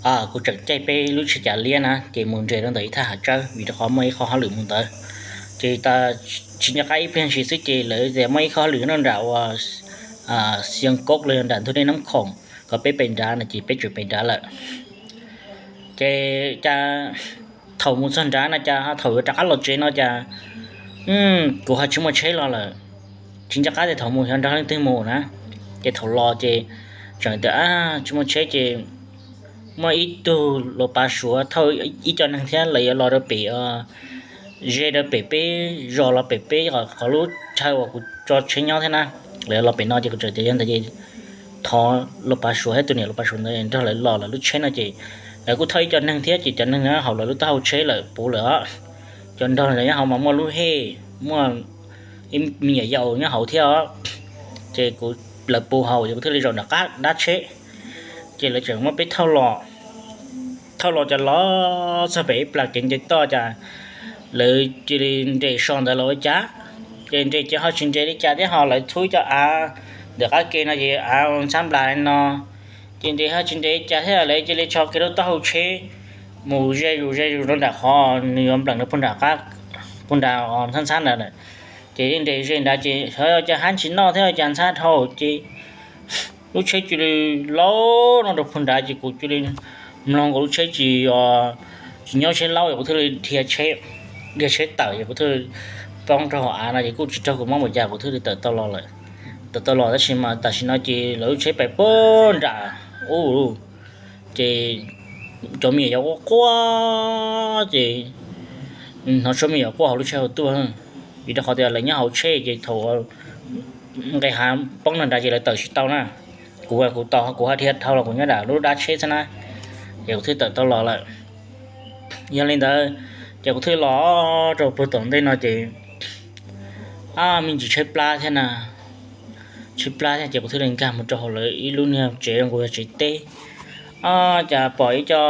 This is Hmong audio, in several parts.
Kuv tseem caij peb lub tsheb cav liab na ces mus nres rau ntawm ib thaj hav tsawb vim rau qhov muaj ib qho hauj lwm mus ntawd. Ces tsis nco qab ib pliag ntshis xwb ces lawv tias muaj ib qho hauj lwm nyob rau nram uas Xeev Khuam los yog nram ntug dej Nab Khoom, kom peb pem nrad no ces peb tseem pem nrad lawm. Ces cas thaum mus txog nrad no cas thaum yuav rov qab los tsev no cas kuv ho tsis muaj tsheb los lawm. Tsis nco qab tias thaum mus xyov nrog leej twg mus na. Ces thaum los ces tseem tias tsis muaj tsheb ces muaj ib tug los pav suav thauj ib co neeg thiab lawv yuav los rau pem, ze rau pem peb zos los pem peb qhov lub chaw uas kuv tso tsheb nyob thiab na. Lawv los pem no ces kuv tseem tias yog ntawd ces thov los pav suav thiab tus niam los pav suav ntawd nrog lawv los lawv lub tsheb no ces lawv kuj thauj ib co neeg thiab ces cov neeg nyob hauv lawv lub taub hau tsheb lawm puv lawm os. Cov nrog lawv nyob hauv mas muaj lub hej, muaj ib me nyuam yaus nyob hauv thiab os. Ces kuv, lawv puv hauv ces kuv thiaj li zaum nram qab dab tsheb. Ces lawv tseem muab peb thauj los, thauj los cas los txog pem ib plag kev nce toj cas lawv cia li nres so ntawd los ua cas, ces nres ces ho tsis nres li cas thiab ho lawv txhub ib co av ntawm qab ke no ces av ntxhab nplas no, ces nres ho tsis nres li cas thiab lawv cia li tso kiag lub taub hau tsheb mus ze zus ze zus rau nram qhov nws yuav npleem rau puag nram qab, puag nram ntxhab ntxhab ntawd lawm. Ces nres ze nrad ces xyov cas hab ntsis noj thiab cas ntxhab dhau ces lub tsheb cia li laub no rau puag nrad ces kuv cia li mloog kuv lub tsheb tsis, tsis nyob tsheb laub es kuv thiaj li dhia tsheb, dhia tsheb tawm ces kuv thiaj li poob rau hauv av no ces kuj tsis raug kuv mob mus cas kuv thiaj li tawm tau los lawm. Tawm tau los tab sis mas tam sim no ces lawv lub tsheb pais puag nram ub, ces cov me nyuam yaus quaj quaj ces hnov suab me nyuam yaus quaj hauv lub tsheb hauv tuaj, vim rau qhov tias lawv nyob hauv tsheb ces thaum nqes hav poob nrad ces lawv tawm tsis tau na. Kuv, kuv tos kuv ho dhia dhau los kuv nyob nram lub dab tsheb xwb na, ces kuv thiaj tawm tau los lawm. Yog li ntawd ces kuv thiaj los rau puag tom ntej no ces, ab, me ntsis tshaib plab thiab na, tshaib plab thiab ces kuv thiaj li nkag mus rau hauv lawv ib lub niag tsev zoo nkaus yog tsev teb. Ab, cas pom ib co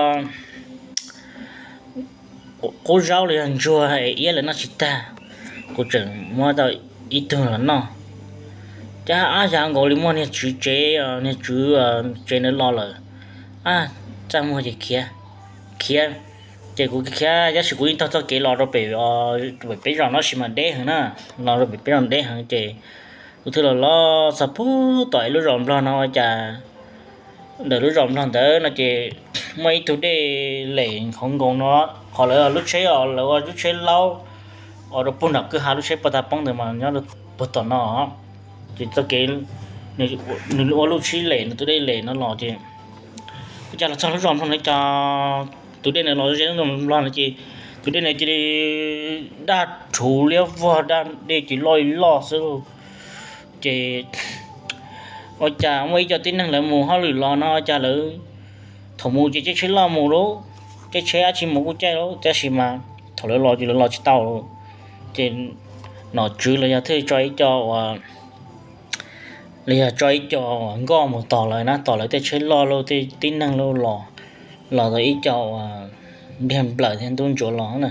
qub zaub los yog ntsuag es iab lawv noj tsis tag, kuv tseem muab tau ib tug los noj. Cas ab, yam nkaus li muaj niag tswv tsev, niag tswv tsev ntawd los lawm. Ab, txaj muag ces khiav, khiav. Ces kuv khiav tab sis kuv yeej taug txoj kev los rau pem, pem peb zos no sis mas deb heev na, los rau pem peb zos deb heev ces kuv thiaj los los txog puag tom ib lub zos nplog no ua cas ntawm lub zos nplog ntawd no ces muaj ib tug dej lem qhov nkoos no, qhov lawv lub tsheb os, lawv ua lub tsheb laub os, rau puag nram kwj ha lub tsheb poj tag poob ntawd mas nyob puag tom no. Ces txoj kev nws ua lub tsheb lem, nws tus dej lem no los ces ua cas los txog lub zos nplog no cas tus dej ntawd los ze lub zos nplog no ces tus dej ntawd cia li daj rhuv liab vog, dej cia li loj li loj xwb lauj. Ces ua cas muaj ib co tib neeg lawv mus hauj lwm los no ua cas lawv thaum mus ces caij tsheb loj mus lauj, caij tsheb dab tsi mus kuj caij lauj, tab sis mas thaum lawv los ces lawv los tsis tau lauj. Ces nom tswv los yog thiaj tso ib co uas los yog tso ib co uas nkoj mus tos lawv na, tos lawv tej tsheb loj lauj, tej tib neeg lauj los, los tau ib co uas npiag nplawm thiab ntub ntsuav los na.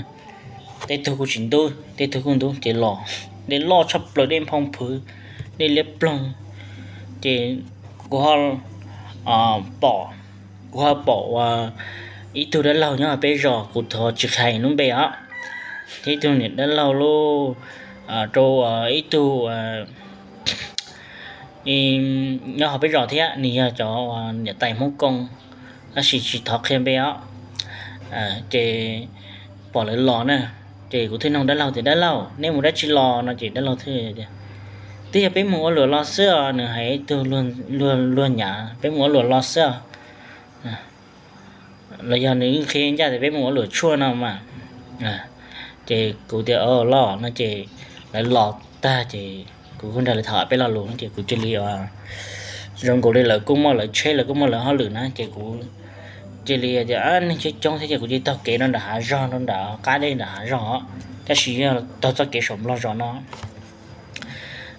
Tej tug kuj tsis ntub, tej tug kuj ntub ces los, dej loj tshaj plaws, dej nphoo phwv, dej liab ploog. Ces kuv ho pom, kuv ho pom uas ib tug dab laug nyob peb zos, kuv thov tsis hais lub npe os, thiab ib tug niam dab laug lauj, rau ib tug nyob hauv peb zos thiab, nws yog cov niam tais Hmoob Koob, tab sis tsis thov qhia npe os. Ces pom lawv los na, ces kuv thiaj nug dab laug tias, Dab laug, neb mus dab tsi los no? Ces dab laug thiaj tias, Twb yog peb mus ua luam los xwb os. Nws hais ib tug luag nyav, Peb mus ua luam los xwb os. Los yog nws qhia ncaj tias peb mus ua luam tshuaj no mas. Ces kuv tias, Los no. Ces lawv los tag ces kuv kuj nrog lawv tham peb lo lus no ces kuv cia li, zoo nkaus li lawv kuj muaj lawv tsheb, lawv kuj muaj lawv hauj lwm na, ces kuv cia li tias, Neeg coob coob thiab ces kuv cia li taug kev rau nram hav zog, rau nram qab dej nram hav zog os, tab sis yog taug txoj kev saum nplog zos no.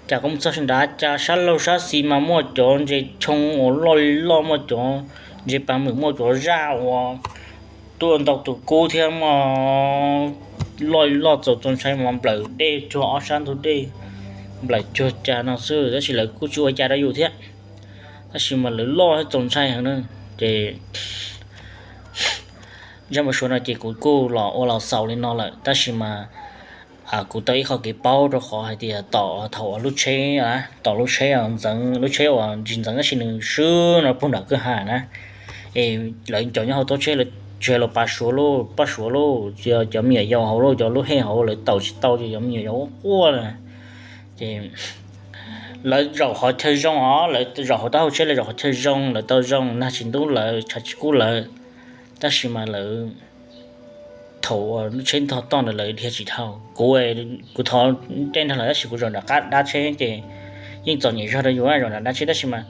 Cas kuv mus txog nrad cas sab laug sab xis mas muaj cov ntses tshoo uas loj li loj, muaj cov ntses pas mwm, muaj cov zaj uas tuaj ntau tus kub thiab muaj loj li loj txaus txaus ntshai mas nplawm dej cuag ob sab ntug dej, nplawm cuag cas no xwb, tab sis lawv kuj tsis ua cas rau yus thiab. Tab sis mas lawv loj thiab txaus ntshai heev na. Ces zaj npau suav no ces kuv kuj los ua los xaus li no lawm, tab sis mas kuv tau ib qho kev paub rau qhov hais tias tom thaum uas lub tsheb, tom lub tsheb ntxeev, lub tsheb uas tsis ntxeev tab sis nws swb no puag nram kwj ha na, es lawv cov nyob hauv tsheb lawv tsis hais los pab suav lauj, pab suav lauj, cov me nyuam yaus hauv lauj, cov lub hej hauv lawv taus tsis tau, cov me nyuam yaus quaj quaj na. Ces lawv zaum qhov chaw zoo os, lawv zaum hauv taub hau tsheb, lawv zaum qhov chaw zoo, lawv tau zoo, nag tsis ntub lawv, tshav tsis kub lawv, tab sis mas lawv thaum uas lub tsheb ntog toj ntawd lawv dhia tsis dhau. Kuv, kuv thov dej nrog lawv tab sis kuv zaum nram qab dab tsheb ces yeej txom nyem zog rau yus zaum nram dab tsheb, tab sis mas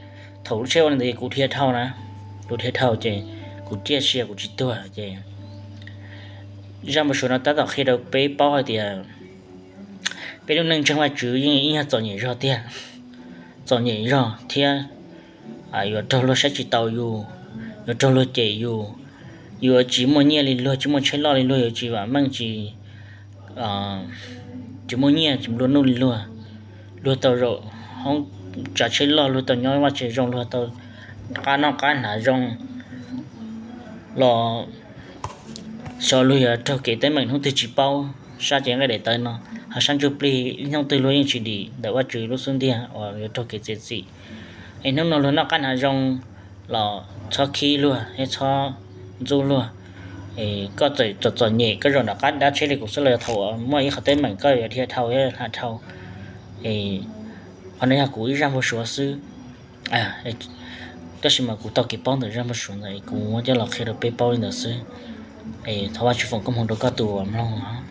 thaum lub tsheb ua li ntawd kuv dhia dhau na, kuv dhia dhau ces kuv ciaj sia kuv tsis tuag. Ces zaj npau suav no tab tom qhia rau peb paub hais tias peb lub neej ntseeg Vajtswv yeej ib yam txom nyem zog tiag, txom nyem zog thiab yuav raug luag saib tsis taus yus, yuav raug luag cem yus, yuav tsis muaj nyiaj li luag, tsis muaj tsheb loj li luag, yuav tsis vam meej, tsis tsis muaj nyiaj, tsis nplua nuj li luag, luag tau zaum hoob tsav tsheb loj, luag tau nyob vaj tsev zoo, luag tau qab noj qab hnav zoo los xyov luag yuav raug kev teeb meem hnub twg tsis paub. Sab cev nqaij daim tawv no, ho sab ntsuj plig ib hnub twg luag yeej tsis dim ntawm Vajtswv lub xub ntiag uas yuav raug kev txiav txim. Es hnub no luag noj qab hnav zoo los txhob khib luag thiab txhob ntxub luag. Koj txawm txom txom nyem koj zaum nram qab dab tsheb li kuv xwb los yog thaum uas muaj ib qhov teeb meem koj yuav dhia dhau thiab hla dhau. Qhov no yog kuv ib zaj npau suav xwb, tab sis mas kuv tau kev paub ntawm zaj npau suav ntawd kuv muab coj los qhia rau peb paub li ntawd xwb. Thov Vajtswv foom koob hmoov rau koj tus uas mloog.